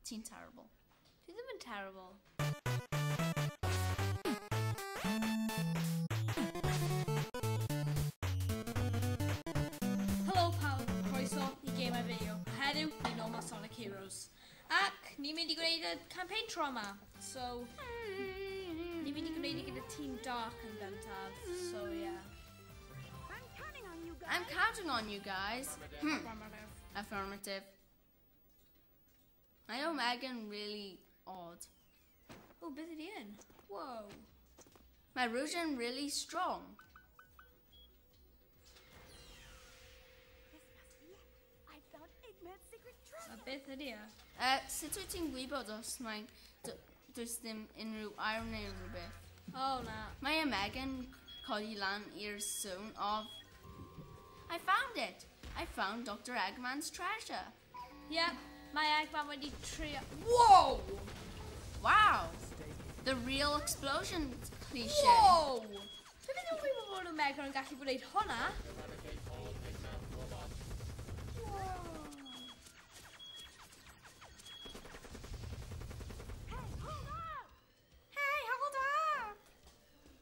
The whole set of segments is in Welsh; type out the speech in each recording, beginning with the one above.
Ti'n terrible. Dwi ddim yn terrible. Helo pawb, croeso i Gemau Fideo. Heddiw, ni'n ôl ma Sonic Heroes. Ac ni'n mynd i gwneud y campaign tro yma. So, ni'n mynd i gwneud i gyda Team Dark yn gyntaf. So, yeah. I'm counting on you guys. I'm counting on you guys. Affirmative. I know Megan really odd. Oh, beth ydi yn? Whoa. Mae Rouge really strong. This must be it. I found Eggman's secret A treasure. beth ydi e? Sut wyt ti'n gwybod os mae'n does dim unrhyw air neu rhywbeth? Oh, na. Mae Megan codi lan i'r zone of... I found it! I found Dr. Eggman's treasure. Yep, mae Eggman wedi trio... Whoa! Wow! The real explosion cliche. Whoa! Dwi ddim yn gwybod bod Omega yn gallu gwneud hwnna. Whoa. Hey, hold up! Hey, hold up!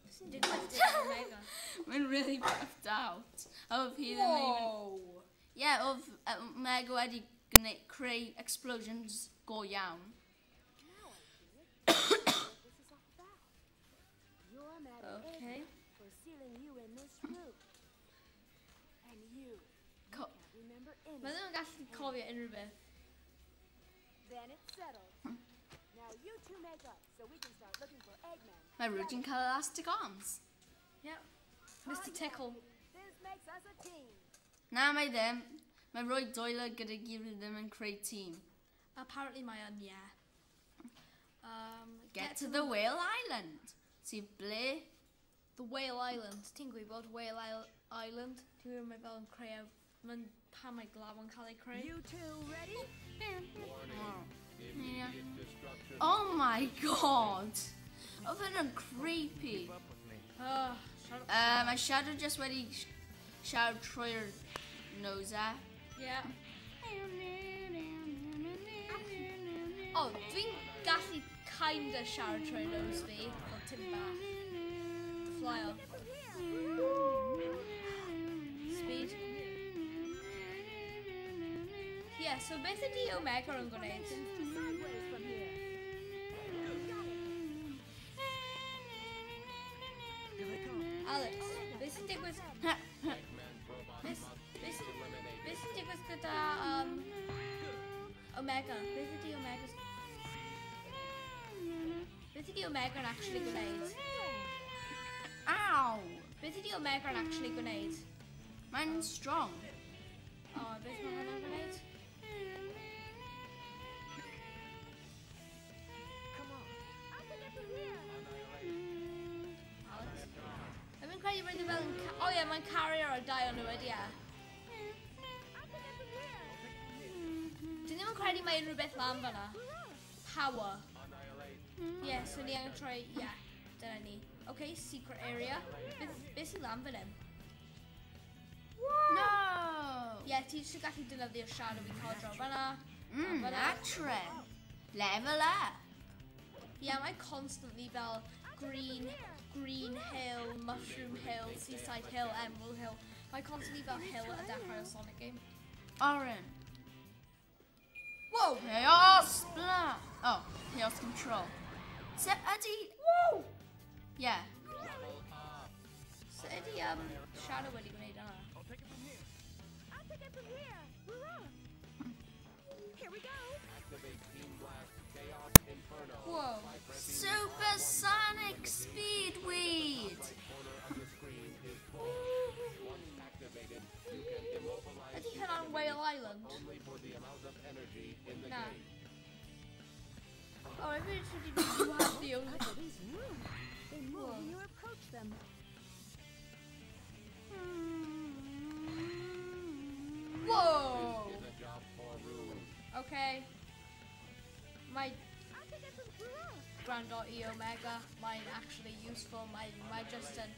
Beth sy'n digwydd gyda Omega? Mae'n really buffed out. Oedd hi ddim even... Whoa! Yeah, oedd Omega wedi creu explosions go iawn. Now I see it. What this is all about. You're mad at Okay. Eggman for sealing you in this room. And you can't remember Mae anything. ddim yn gallu cofio unrhyw beth. Then it's settled. Now you two make up so we can start looking for Eggman. Mae Rouge yn cael elastic arms. Yep. Mr Tickle. This makes us a team. Na, mae ddim. Mae rhoi dwylo gyda gilydd ddim yn creu tîm. Apparently mae yn, yeah. Get to the Whale Island. Sydd ble? The Whale Island. Ti'n gwybod Whale Island? Ti'n gwybod mae fel yn creu... Mae'n pan mae glaw yn cael ei creu. You two ready? Yeah. Oh my god! Oedd hynna'n creepy. Oh, shut up. Mae Shadow just wedi siarad trwy'r nose e. Yeah. Oh, dwi'n gallu kinda siarad trwy nose fi. Fel tim bach. Fly off. Speed. Yeah, so beth ydi Omega yn gwneud? Sideways from here. Got it. Alex, beth sy'n digwydd... Beth sy'n digwydd gyda Omega? Beth ydi Omega's... Beth ydi Omega yn actually gwneud? Ow! Beth ydi Omega yn actually gwneud? Mae'n strong. O, beth mae hwnna'n gwneud? I'll pick up from here. Alex? Dwi'n credu roedd e fel yn... O ie, mae'n cario ar dau o'n nhw ydi e. I'll pick up from here. Dwi ddim yn credu mae unrhyw beth lan fan'na. Power. Yeah, so ni angen troi... Yeah, dyna ni. Okay, secret area. Beth sy'n lan fan hyn? No! Yeah, ti jyst yn gallu defnyddio Shadow i cael draw fan'na. Fan'na. Natural. Level up. Yeah, mae constantly fel Green Hill, Mushroom Hill, Seaside Hill, Emerald Hill. Mae constantly fel hill at y dechrau o Sonic game. Oren. Whoa! Chaos Blast. Oh, Chaos Control. So ydi... Whoa! Yeah. So ydi Shadow wedi gwneud yna? I'll pick up from here. Here we go. Whoa. Supersonic Speedweed. Ydy hynna'n Whale Island? Na. Oh, I've literally you have the only... Look at these rooms. They move when you approach them. Whoa! Okay. My I'll pick up from here. granddaughter E Omega, mine actually useful, my Justin.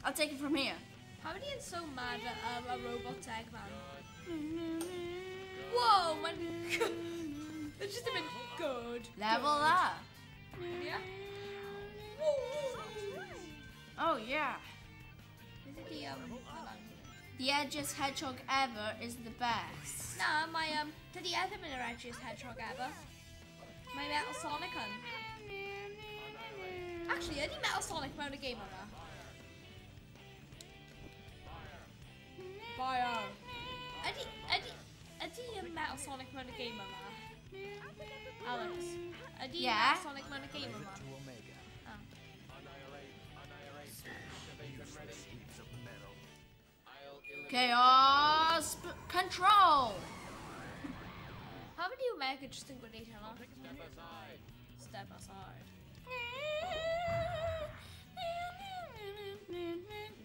I'll take it from here. How are you so mad at a robot Eggman? Whoa! Mae'n... Good. Level up. Yeah. Oh yeah. Beth ydi, hwnna? The edgiest hedgehog ever is the best. Na, mae, dydy e ddim yn yr edgiest hedgehog ever. Mae Metal Sonic yn. Actually, ydy Metal Sonic mewn y game yma? Fire. Ydy Metal Sonic mewn y game yma? Alex, ydy Yeah? Metal Sonic mewn y game Leave yma? it to Omega. Oh. Useless heaps of metal. Chaos control. Pam ydy Omega jyst yn gwneud hynna? Step aside.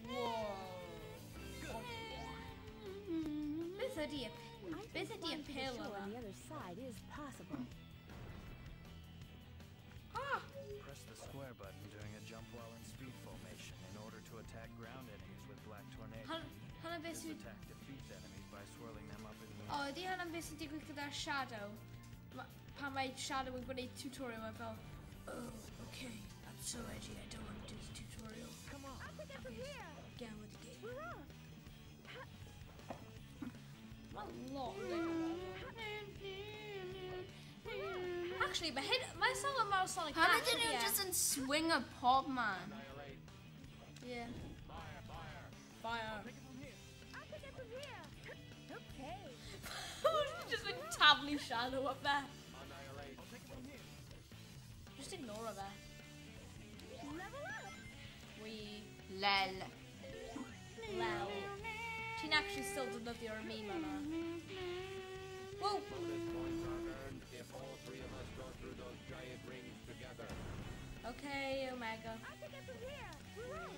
Whoa. Beth ydy y... I Beth think ydy y flying to the pill shore yma? on the other side is possible. Ah! Press the square button during a jump while in speed formation in order to attack ground enemies with Black Tornado. Hwnna beth This sy'n... attack defeats enemies by swirling them up in the O, air. ydy hwnna'n beth sy'n digwydd gyda Shadow? Pan mae Shadow yn gwneud tutorial, mae fel, oh, okay, that's so edgy, I don't want to do the tutorial. Come on. I'll pick up from here. Get on with the game. We're off. Mae'n lot o digwydd. Actually, mae hyn... Mae song am Metal Sonic Pam Dash, ydyn nhw ydy e? just yn swing a pob man? Yeah. Fire. I'll pick up from here. Okay. Just like taflu Shadow up there. Just ignore her there. Level up. We... Lel. Lel. Ti'n actually still defnyddio'r meme yma. Whoa! Bonus points are earned if all three of us go through those giant rings together. Okay, Omega. I'll pick up from here. We're off.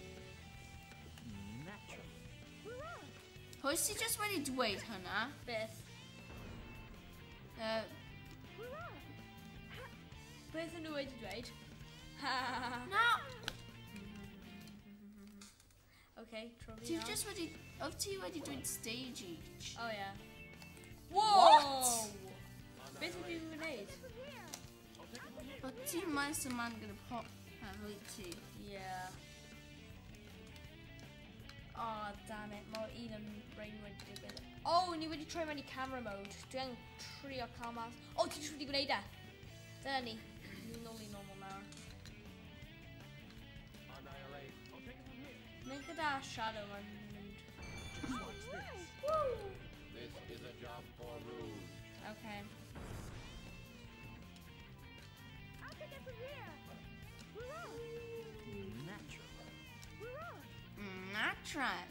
Naturally. We're off. Pwy sydd just wedi dweud hwnna? Beth? We're off. Beth yn nhw wedi dweud? Na, Okay, tro fi ti nawr. just wedi... Oedd ti wedi dweud stage each? Oh yeah. Whoa! What? Beth ydw i'n gwneud? From here. Oedd ti'n maes y man gyda pop hefyd ti. Yeah. Oh, damn it. Mae un yn brain wedi digwydd. Oh, ni wedi troi mewn i camera mode. Dwi angen trio cael mas. Oh, ti jyst wedi gwneud e. Dyna ni. Ni'n nôl i normal nawr. Mynd gyda Shadow mae'n mynd. Just watch this. This is a job for Rouge. Okay. I'll pick up from here. We're off. Naturally. We're off. Natural.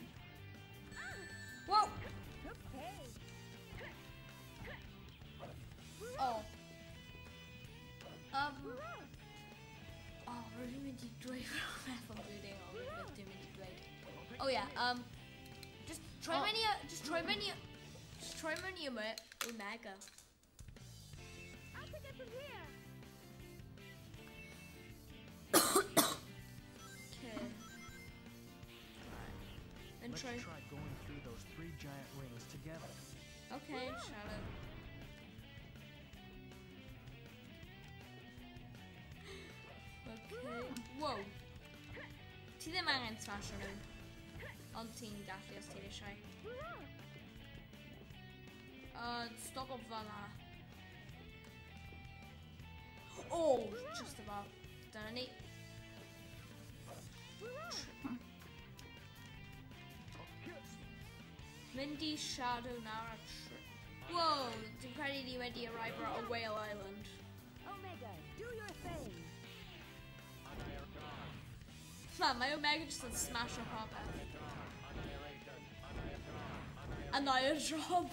Whoa! Okay. Oh. We're off. Oh, rwy'n mynd i dweud rhywbeth ond dwi ddim ond rhywbeth dwi'n mynd i dweud. Oh yeah, just troi Oh. mewn i, just troi mewn i, just troi mewn i Omega. I'll pick up from here. Okay. Right. And Let's try. try going through those three giant rings together. Okay, Shadow. Okay. Whoa. Ti ddim angen smasho nhw. Ond ti'n gallu os ti'n eisiau. We're off. Stop o fan'na. Oh, just about. Dyna ni. We're off. Mynd i Shadow nawr a Whoa, dwi'n credu ni wedi arrive ar Whale Island. Omega, do your thing. Man, mae Omega just yn smasho popeth. Annihilation.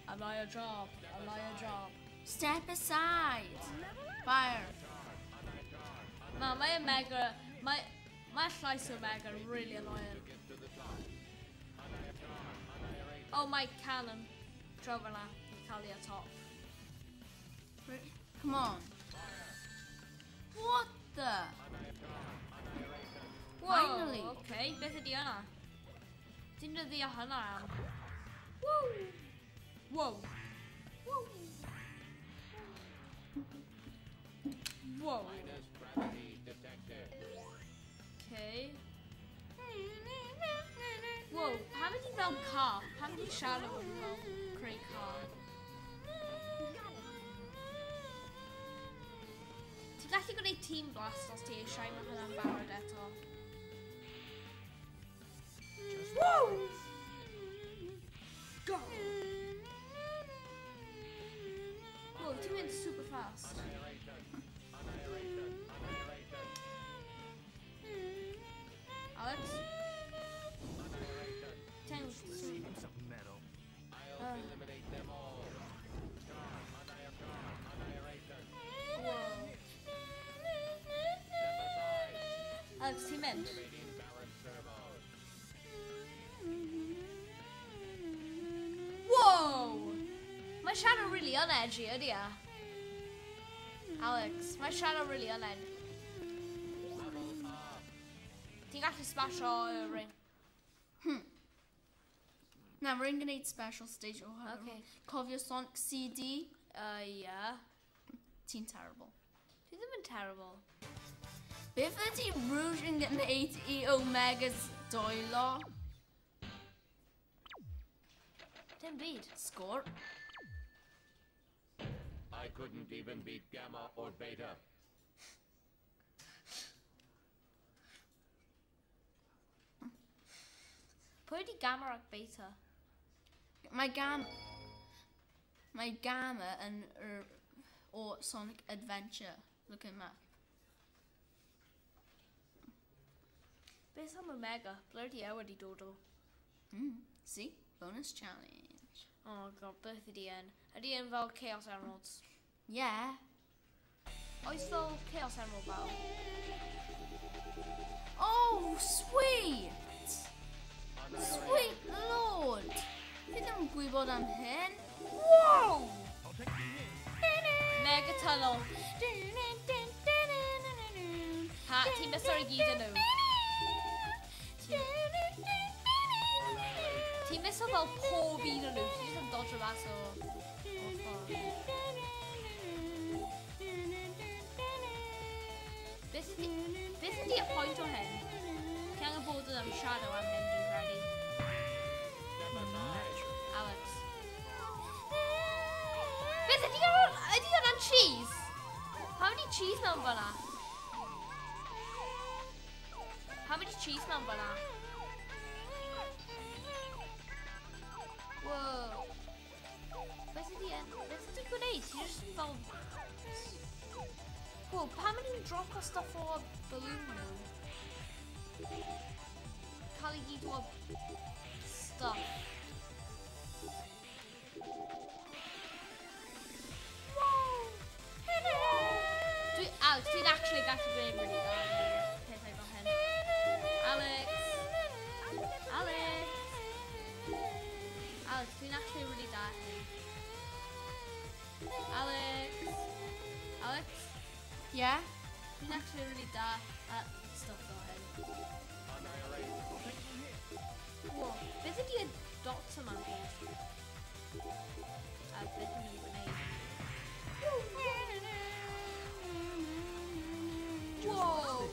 Annihilation. Annihilation. Step aside. Fire. Man, mae Omega... Mae llais Omega yn really annoying. Oh, mae cannon. Tro fyna. Cael ei ar top. Come on. What the? Whoa, Finally. Okay, beth ydi hwnna? Dim dyddio hwnna am. Woo! Whoa! Woo! ydy Shadow yn fel creu car? Ti'n gallu gwneud Team Blast os ti eisiau, mae hwnna'n barod eto. Woo! Go! Whoa, ti'n mynd super fast. Annihilation. Annihilation. Alex? Annihilation. Ti'n... Heaps of metal. I'll eliminate them all. Annihilation. Whoa. Step aside. Alex, ti'n mynd? Activating balance servos. Whoa! Mae Shadow really yn edgy, ydy e? Alex, mae Shadow really yn edgy. Level up. Ti'n gallu smasho y ring. Na, rwy'n gwneud special stage o hwn. Okay. Cofio Sonic CD? Yeah. Ti'n terrible. Dwi ddim yn terrible. Beth ydy Rouge yn gwneud i Omega's dwylo? Dim byd. Sgôr. I couldn't even beat Gamma or Beta. Pwy ydy Gamma ac Beta? Mae Gamma yn o Sonic Adventure. Look at map. Beth am Omega? Ble ydy e wedi dod o? See? Bonus challenge. Oh god, beth ydy yn? Ydy yn fel Chaos Emeralds? Yeah. Oes fel Chaos Emerald fel? Oh, sweet! Sweet lord! Fi ddim yn gwybod am hyn. Wow! Mega Tunnel. Ha, ti'n mysor i gyd yn nhw. Ti'n myso fel pob un o'n nhw. Ti'n just yn dodge mas o ffordd. Beth ydy y pwynt o hyn? Ti angen bod yn am Shadow am hyn, dwi'n credu. Step aside. Alex. Beth ydy hwnna'n cheese? How many cheese mewn fyna? How many cheese mewn fyna? Whoa. Beth ydy yn... Beth ydy gwneud? Ti'n just yn fel... Whoa, pam ydyn nhw'n drop o stuff o balloon nhw? Cael ei gyd o stuff. Alex, dwi'n actually gallu gwneud really dda pethau fel hyn. Alex! Alex! Alex, dwi'n actually really da hyn. Alex! Alex? Yeah? Dwi'n actually really da at stuff fel hyn. Whoa, beth ydy y dots yma'n gyd? A beth yn ei gwneud? Whoa!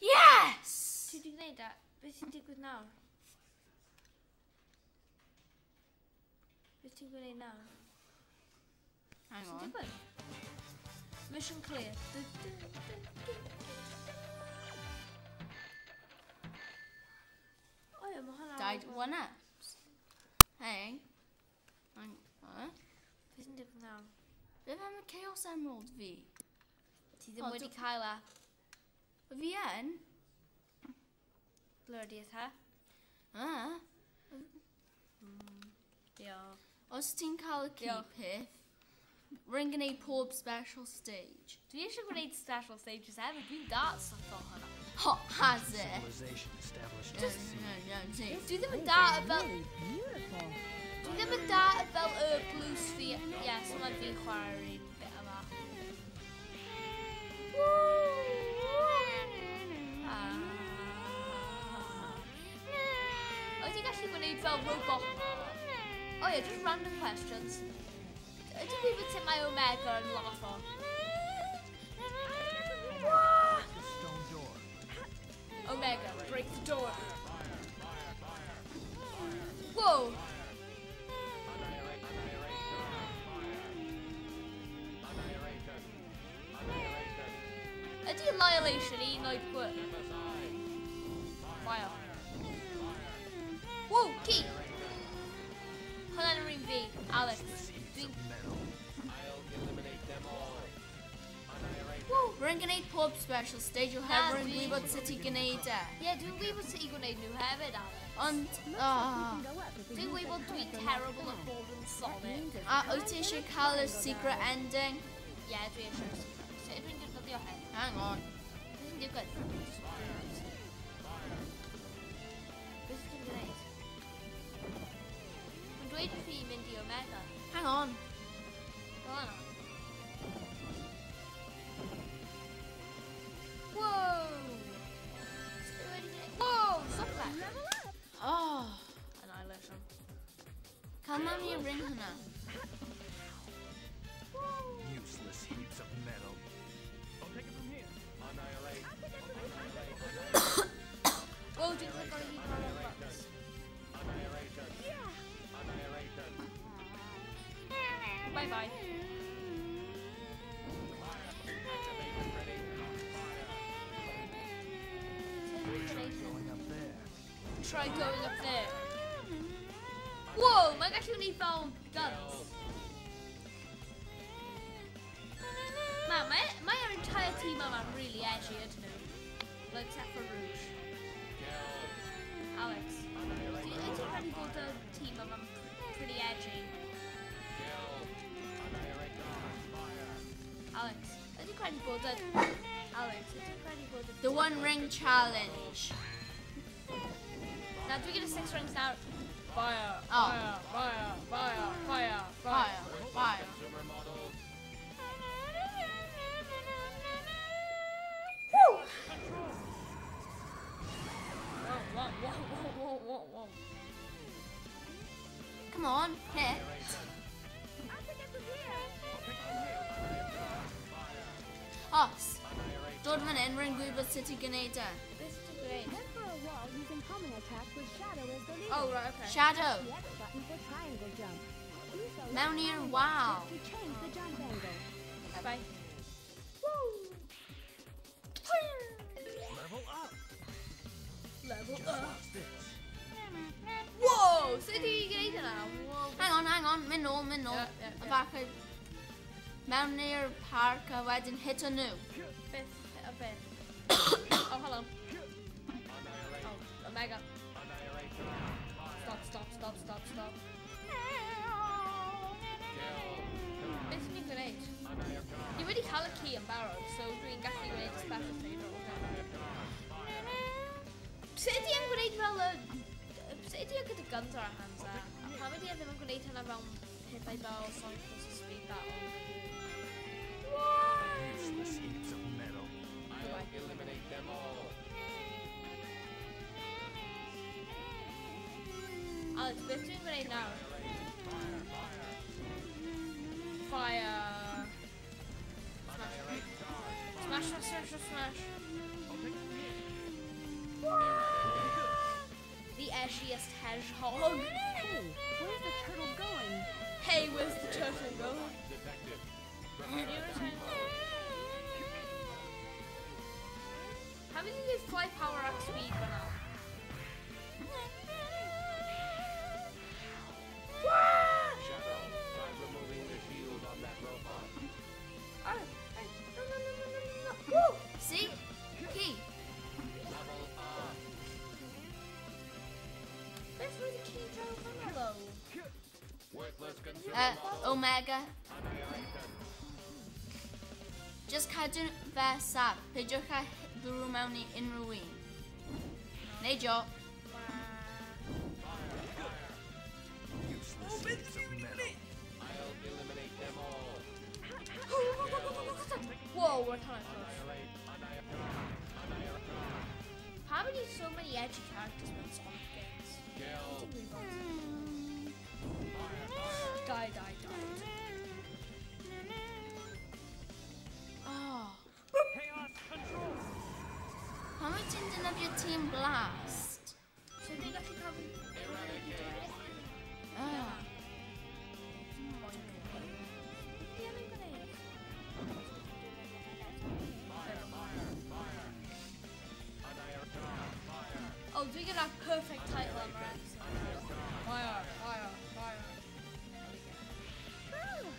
Yes! Ti wedi gwneud e? Beth sy'n digwydd nawr? Beth ti'n gwneud nawr? Hang Beth sy'n on. digwydd? Mission clear. Du, du, du, du, du. O ie, mae hwnna... Died one ups. Hey. Hang on. Beth sy'n digwydd nawr? Beth am y Chaos Emerald fi? Ti ddim O, wedi cael e. Fi yn? Ble ydy e te? Ah. Diolch. Os ti'n cael y key Diolch. peth, rwy'n gwneud pob special stage. Dwi eisiau gwneud special stages hefyd. Dwi'n da at stuff fel hwnna. Hot has it. Civilization established at sea. No, no, no. Dwi ddim yn da at fel... Really beautiful. Dwi ddim yn da at fel y blue sphere. Ie, yeah, so mae fi'n chwarae'r un bit yma. Ah. Wyt ti'n gallu gwneud fel robot? Oh yeah, just random questions. Ydy ti'n gwybod sut mae Omega yn laugh o? The stone door. Omega, break the door. Whoa! Ydy Annihilation un oed gwy? Fire. Whoa, key! Hwnna'n yr un fi, Alex. Dwi'n... Whoa, rwy'n gwneud pob special stage oherwydd rwy'n gwybod sut i gwneud e. Ie, dwi'n gwybod sut i gwneud nhw hefyd, Alex. Ond, Dwi'n gwybod dwi'n terrible at bod yn Sonic. A wyt ti eisiau cael y secret ending? Ie, dwi eisiau'r secret. Sut ydw i'n defnyddio hyn? Hang on. Beth sy'n digwydd? Beth sy'n gwneud? Mae'n dweud wrth i mynd i Omega. Hang on. Fel yna. Whoa! Sut dwi wedi gwneud? Whoa! Stop that! Oh. Annihilation. Cael mam i'r ring hwnna. Useless heaps of metal. I'll take it from here. Annihilate. Whoa, dwi'n clic ar y hyd o'r buttons. Annihilation. Annihilation. Bye bye. Activation ready. Try going up there. Try going up there. Whoa, mae'n gallu gwneud fel guns. Man, mae our entire team yma'n really edgy, ydyn nhw. Well, except for Rouge. Alex, ydy ti'n credu bod y tîm yma'n pretty edgy? Alex, ydy credu bod y... Alex, ydy credu bod y... The One Ring Challenge. Na, dwi gyda 6 rings nawr. Fire, Oh. fire, fire, fire, fire, fire. Fire, fire. Consumer models. Whoa, whoa, whoa, whoa, whoa, whoa, whoa. Come on, hit. Os, dod fan hyn, rwy'n gwybod sut i gwneud e. Beth ti'n gwneud? Head for a wall using common attack with Shadow as the leader. Oh, right, okay. Shadow, The X button for triangle jump. Use the left mewn i'r triangle wal. to change the jump angle. Bye-bye. Level up. Level Just up. watch this. Whoa! Sut ydi i gwneud yna? Whoa. Hang on, hang on, mynd nôl, mynd nôl. Ie, ie, A ie. falle mewn i'r parc a wedyn hit o nhw. Beth, a beth. Oh, hold on. Oh, Omega. Stop, stop, stop, stop, stop. Beth ni'n gwneud? Ni wedi cael y key yn barod, so dwi'n gallu gwneud y special stage ar ôl hyn. Sut ydi e'n gwneud fel y... Sut ydi e gyda guns ar y hands e? A pam ydi e ddim yn gwneud hynna fel pethau fel Sonic Forces Speed Battle? Useless heaps of metal. I'll eliminate them all. Alex, beth dwi'n gwneud nawr? Fire. Smash. Smash, smash, smash, smash, smash. The edgiest hedgehog. Hey, where's the turtle going? Hey, where's the turtle going? Detective. How many did fly power up speed fyna? Shadow. Try removing the shield on that robot. Oh, hey, no, no, no, no, no, no, no. Woo! See? Key. Level up. Beth roedd y key draw fyna though? Worthless consumer Omega. Just cadw fe saff. Peidiwch â bwrw mewn i unrhyw un. Neidio. Useless heaps of metal. I'll eliminate them all. Whoa, we're kind of close. How many so many edgy characters in Sonic games? Die, die, die. Oh. Chaos control. Pam wyt ti'n defnyddio Team Blast. So dwi'n gallu cael fi... Ah. Fi angen gwneud. Oh, dwi'n gyda perfect title am yr episode. Fire, fire, fire. There we go.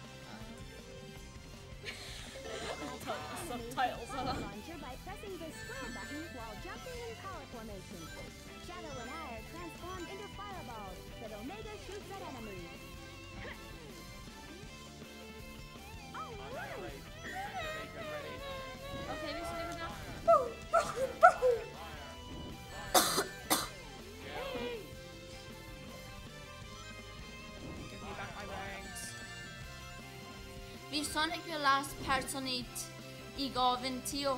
Subtitles on that. Launcher by pressing the square button while jumping in power formation. Shadow and I are transformed into fireballs that Omega shoots at enemies. All right! Okay, fi sy'n mynd now. Give me back my rings. Fydd Sonic yw'r last person i gofyn ti o...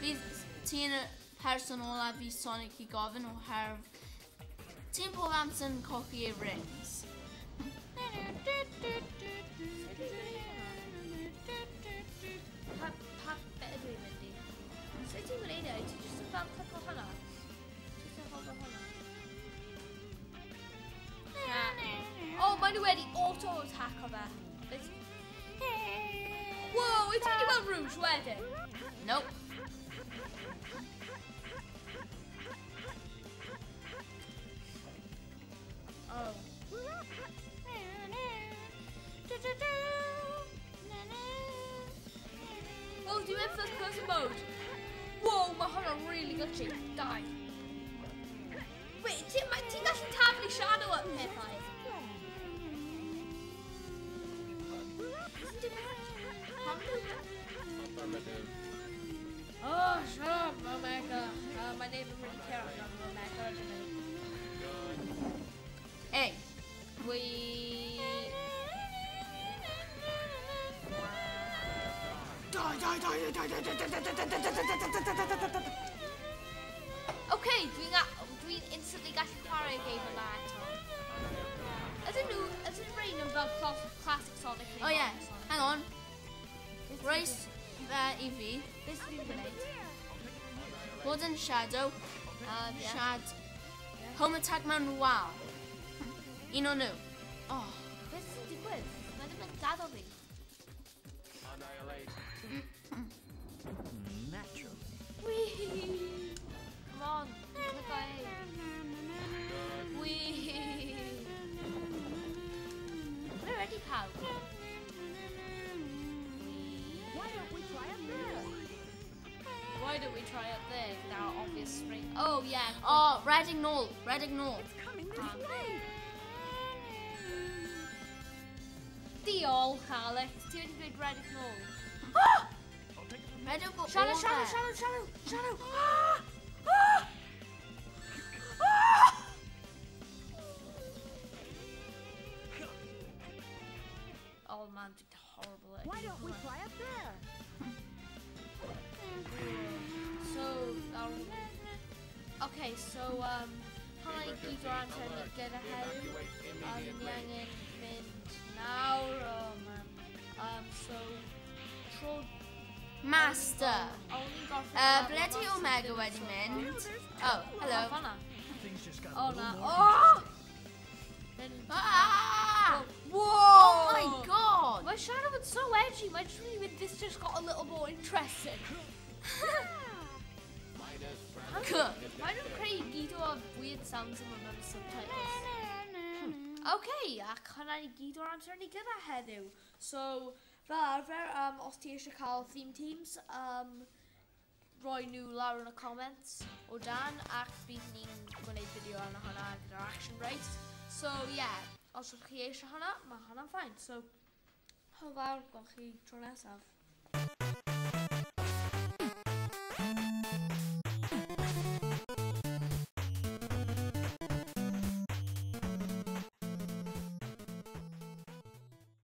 Fydd ti'n y person olaf i Sonic i gofyn oherwydd ti'n pob amser yn colli ei rings. Pa bit ydw i'n mynd i? Sut ti'n gwneud e? Ti jyst yn fel clico hwnna? Jyst yn hold hwnna? Na. Oh, maen nhw wedi auto-attack o fe. Wow, wyt ti'n mynd i weld Rouge wedyn? Nope. Oh. Oh, dwi'n mynd first person mode. Wow, mae hwnna'n really glitchy. Die. Wait, ti'n gallu taflu Shadow at pethau? Affirmative. Oh, shut up, Omega. My name is really care about Omega. I don't know. Hey. We... Die, die, die, die, die, die, die, die, die, die, die, die, die, die, die, die. Okay, dwi'n instantly gallu chwarae game yma eto. Ydyn nhw, ydyn rhain yn fel classic Sonic neu Oh yeah, modern Sonic? hang on. Race fe i fi. Beth dwi'n gwneud? Bod yn Shadow. Yeah. Shad. Home attack mewn wal. Un o nhw. Oh. Beth sy'n digwydd? Mae ddim yn gadael fi. Annihilate. Naturally. Whee! Come on, click A. Whee! We're ready, pawb. Why don't we try up there? Why don't we try up there? Our obvious spring. Oh yeah. Oh, Reading nôl, Reading nôl. It's coming this way! Diolch, Alex. Ti wedi dweud Reading nôl. Reading go Shadow, all Shadow, there. Shadow, Shadow, Shadow. Ah! Ah! Ah! Oh man, dwi'n horrible at Why don't we try up there? So, okay, so, pan i gyd o'r amser ni gyda heddiw, Evacuate ni immediately. angen mynd nawr, oh man. So, tro... Master. O'n i'n gorffen... Ble di Omega wedi mynd? Oh, hello. Fanna. Things just got a Oh little na. more Oh! Then, Ah! Whoa! Oh my god! My Shadow was so edgy, my tree with this just got a little more interesting. Minus gravity Cy. Why don't creu gyd o weird sounds yma mewn subtitles? Okay, ac hwnna ni gyd o'r amser ni gyda heddiw. So, fel arfer, os ti eisiau cael theme teams, roi nhw lawr yn y comments o dan, ac bydd ni'n gwneud fideo arno hwnna gyda'r action race. So, yeah, os ydych chi eisiau hwnna, mae hwnna'n fine. So, hwyl fawr, gwelwch chi tro nesaf.